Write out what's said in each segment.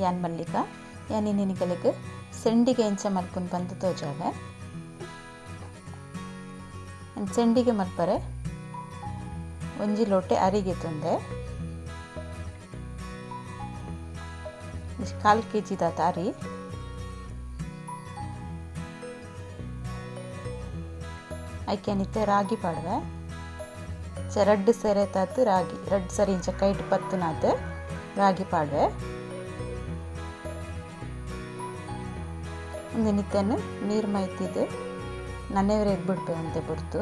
ಯಾನ್ ಮಲ್ಲಿಕಾ ಯಾನ್ ಇನಿ ನಿಕಲೆಗ್ ಸೆಂಡಿಗೆ ಎಂಚ ಮಲ್ಪುನು ಪಂದ್ ತೋಜಾವೆ. ಸೆಂಡಿಗೆ ಮಲ್ಪರೆ ಒಂಜಿ ಲೋಟೆ ಅರಿಗೆ ತುಂದೆ, ಕಾಲು ಕೆ ಜಿ ದಾತ ಅರಿ, ಐಕೆನಿತ್ತೆ ರಾಗಿ ಪಾಡುವೆ. ರಡ್ಡು ಸೆರೆ ತಾತು ರಾಗಿ, ರಡ್ಡು ಸರಿ ಇಂಚ ಕೈಟ್ ಪತ್ತುನಾತ್ ರಾಗಿ ಪಾಡುವೆ. ಒಂದು ನಿತ್ಯನು ನೀರು ಮೈತಿದ್ದು ನನ್ನೆವರೆಗೆ ಬಿಡ್ಪೆ ಅಂತೆ ಪೊರ್ತು.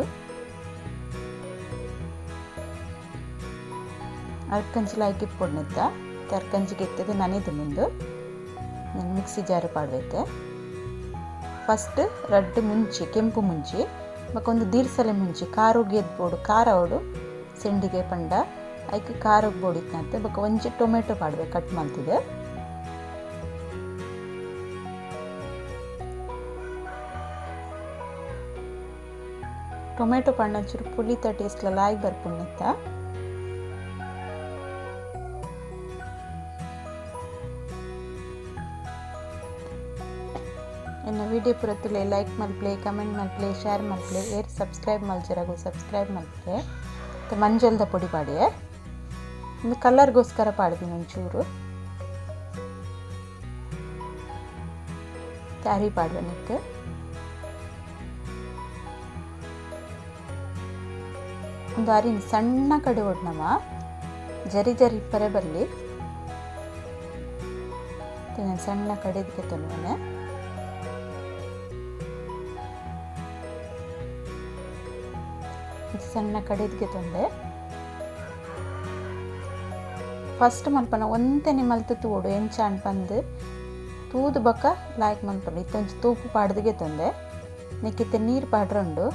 ಅರ್ಕಂಚಿಲ ಐಕಿ ಪೊಡ್ನಿತ್ತ ಅರ್ಕಂಚಿಗೆ ಎತ್ತದು ನನೆದು ಮುಂದು ನಾನು ಮಿಕ್ಸಿ ಜಾರು ಪಾಡ್ವೈತೆ. ಫಸ್ಟ್ ರಡ್ಡು ಮುಂಚಿ, ಕೆಂಪು ಮುಂಚಿ, ಬೊಕ ದೀರ್ಸಲೆ ಮುಂಚಿ, ಖಾರೋಗಿ ಎದ್ಬೋಡು, ಖಾರ ಓಡು ಸೆಂಡಿಗೆ ಪಂಡ ಐಕ್ ಖಾರೋಗಿ ಬೋಡಿತ್ತಂತೆ. ಬೊಕ ಒಂಜಿ ಟೊಮೆಟೊ ಪಾಡ್ವೆ ಕಟ್ ಮಲ್ತಿದೆ. ಟೊಮೆಟೊ ಪಾಡ್ನ ಒಂಚೂರು ಪುಳಿತ ಟೇಸ್ಟ್ ಲಾಯ್ ಬರ್ಪುಂಡಿತ್ತ. ಎನ್ನ ವಿಡಿಯೋ ಪೂರ ತೂಲೆ ಲೈಕ್ ಮಲ್ಪಲೆ, ಕಮೆಂಟ್ ಮಲ್ಪಲೆ, ಶೇರ್ ಮಲ್ಪಲೆ, ಏರ್ ಸಬ್ಸ್ಕ್ರೈಬ್ ಮಲ್ಜರಗು ಸಬ್ಸ್ಕ್ರೈಬ್ ಮಲ್ಪಲೆ. ಮತ್ತು ಮಂಜಲ್ದ ಪೊಡಿ ಪಾಡಿಯೆ, ಒಂದು ಕಲರ್ಗೋಸ್ಕರ ಪಾಡ್ದಿನಿ ಒಂಚೂರು. ಅರಿ ಪಾಡುವೆ ನೆಕ್. ಒಂದು ಅರಿನ ಸಣ್ಣ ಕಡೆ ಒಡ್ನವ, ಜರಿ ಜರಿ ಇಪ್ಪರೆ ಬರಲಿ. ಸಣ್ಣ ಕಡೆದಕ್ಕೆ ತೊಲವನೆ. ಸಣ್ಣ ಕಡೆದಿಗೆ ತೊಂದೆ ಫಸ್ಟ್ ಮಲ್ಪನ ಒಂತೆನೆ ಮಲ್ತು ತೂಡು ಎಂಚ ಪಂದು ತೂದು ಬೊಕ್ಕ ಲಾಯ್ಕ್ ಮಲ್ಪನ. ಇತ್ತೊಂಜಿ ತೂಪು ಪಾಡ್ದಿಗೆ ತೊಂದೆ ನೆಕ್ಕಿತ್ತೆ ನೀರು ಪಾಡ್ರುಂಡು.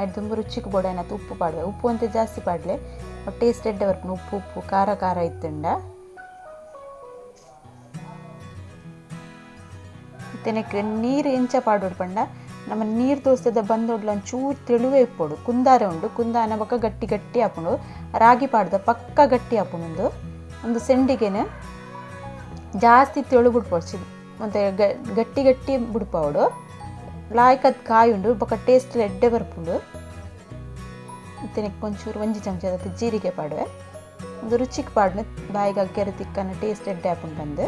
ಐಟ್ ದುಂಬು ರುಚಿಗೆ ಬೋಡಾಯ್ನತ್ ಉಪ್ಪು ಪಾಡುವೆ. ಉಪ್ಪು ಅಂತ ಜಾಸ್ತಿ ಪಾಡ್ಲೆ, ಟೇಸ್ಟ್ ಎಡ್ಡೆ ಬರ್ಪುಂಡು. ಉಪ್ಪು ಉಪ್ಪು ಖಾರ ಖಾರ ಇತ್ತುಂಡ. ಇತ್ತೆ ನೀರು ಎಂಚ ಪಾಡೋಡು ಪಂಡ ನಮ್ಮ ನೀರು ದೋಸೆದ ಬಂದೊಡ್ಲ ಒಂಚೂರು ತೆಳುವೆ ಇಪ್ಪೊಡು. ಕುಂದಾರೆ ಉಂಡು, ಕುಂದಾನ ಬೊಕ್ಕ ಗಟ್ಟಿ ಗಟ್ಟಿ ಆಪುಂಡು. ರಾಗಿ ಪಾಡ್ದ ಪಕ್ಕ ಗಟ್ಟಿ ಆಪುಂಡು. ಒಂದು ಸೆಂಡಿಗೆನ ಜಾಸ್ತಿ ತೆಳು ಬಿಡ್ಪೊಡ್ಚಿ, ಮತ್ತು ಗಟ್ಟಿ ಗಟ್ಟಿ ಬಿಡ್ಪಾವಡು. ಲಾಯ್ಕದ್ ಕಾಯಿ ಉಂಡು ಬೊಕ್ಕ ಟೇಸ್ಟ್ ಎಡ್ಡೆ ಬರ್ಪುಂಡು. ಇತ್ತೆ ಒಂಚೂರು ಒಂಜಿ ಚಮಚ ಜೀರಿಗೆ ಪಾಡುವೆ. ಒಂದು ರುಚಿಗೆ ಪಾಡ್ನ ಬಾಯಿಗೆ ಅಗ್ಗೆರೆ ತಿಕ್ಕನ ಟೇಸ್ಟ್ ಎಡ್ಡೆ ಆಪುಂಡು ಬಂದು.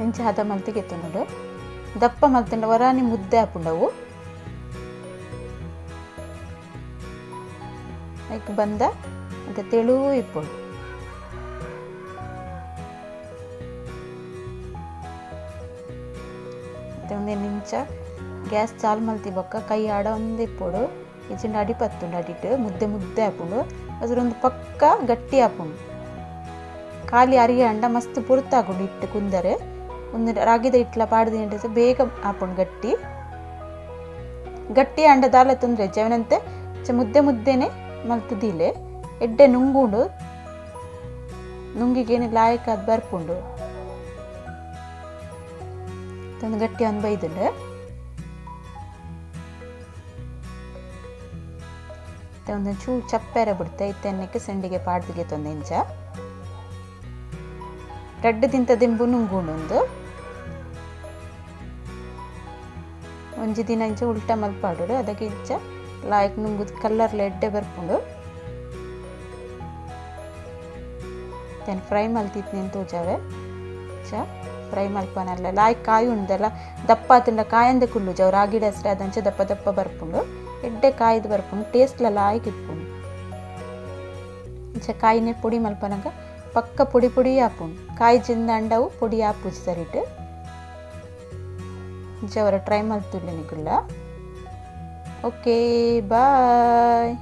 ಇಂಚ ಹದ ಮಲ್ತಿಗೆ ನೋಡು. ದಪ್ಪ ಮಲ್ತಂಡ ವರಾನಿ ಮುದ್ದೆ ಆಪುಂಡವು. ಐಕ್ ಬಂದ ಮತ್ತೆ ತೆಳು ಇಪ್ಪುಂಡು. ಮತ್ತೆ ಒಂದೇ ನಿಂಚ ಗ್ಯಾಸ್ ಚಾಲು ಮಲ್ತಿ ಬೊಕ್ಕ ಕೈ ಆಡ ಒಂದೇ ಇಪ್ಪೊಡು. ಇಜ್ಜಿಂಡ ಅಡಿ ಪತ್ತುಂಡು, ಅಡಿಟ್ಟು ಮುದ್ದೆ ಮುದ್ದೆ ಆಪುಂಡು. ಅದ್ರೊಂದು ಪಕ್ಕ ಗಟ್ಟಿ ಆಪುಂಡು. ಖಾಲಿ ಅರಿ ಅಂಡ ಮಸ್ತ್ ಪೊರ್ತಾಗುಂಡು ಇಟ್ಟು ಕುಂದರೆ. ಒಂದು ರಾಗಿದ ಇಟ್ಲ ಪಾಡ್ದು ಬೇಗ ಆಪುಂಡು ಗಟ್ಟಿ ಗಟ್ಟಿ ಅಂಡ ದಾಲ ತೊಂದರೆ ಜವನಂತೆ ಮುದ್ದೆ ಮುದ್ದೆನೆ ಮಲ್ತುದಿಲೆ ಎಡ್ಡೆ ನುಂಗುಂಡು. ನುಂಗಿಗೇನು ಲಾಯಕ್ ಅದು ಬರ್ಪುಂಡು. ಒಂದು ಗಟ್ಟಿ ಒಂದು ಬೈದುಂಡು. ಒಂದು ಚೂ ಚಪ್ಪೆರೆ ಬಿಡ್ತೆ ಇತ್ತೆನ್ನಕ್ಕೆ ಸೆಂಡಿಗೆ ಪಾಡ್ದಿಗೆ ತೊಂದೆ ಇಂಚ ರಡ್ಡು ತಿಂತ ದಿಂಬು ನುಂಗುಂಡು. ಒಂಜಿ ದಿನ ಇಂಚ ಉಲ್ಟಾ ಮಲ್ಪಾಡೋಡು. ಅದಕ್ಕೆ ಇಂಚ ಲಾಯ್ಕ್ ನುಂಗುದು ಕಲ್ಲರ್ಲ ಎಡ್ಡೆ ಬರ್ಪುಂಡು. ಫ್ರೈ ಮಲ್ತಿತ್ತು ತೋಜಾವೆ. ಚ ಫ್ರೈ ಮಲ್ಪನಲ್ಲ ಲಾಯ್ಕ್ ಕಾಯಿ ಉಂಡಲ್ಲ ದಪ್ಪ ಆತಂಡ ಕಾಯಂದೆ ಕುಲ್ಲು ಜವ್ ರಾಗಿ ಹೆಸರು ಅದಂಚ ದಪ್ಪ ದಪ್ಪ ಬರ್ಪುಂಡು. ಎಡ್ಡೆ ಕಾಯ್ದು ಬರ್ಪುಂಡು, ಟೇಸ್ಟ್ಲ ಲಾಯ್ಕ್ ಇಪ್ಪುಂಡು. ಇಂಚ ಕಾಯಿನೇ ಪೊಡಿ ಮಲ್ಪನಗ ಪಕ್ಕ ಪೊಡಿ ಪೊಡಿ ಆಪುಂಡು. ಕಾಯಿ ಜಿಂದ ಅಂಡವು ಪೊಡಿ ಆಪುಜಿ ಸರಿಟ್. ಇಂಚ ಅವರ ಟ್ರೈ ಮಲ್ತುಲ್ಲೆ ನಿಕುಲ್ಲ. Okay, bye.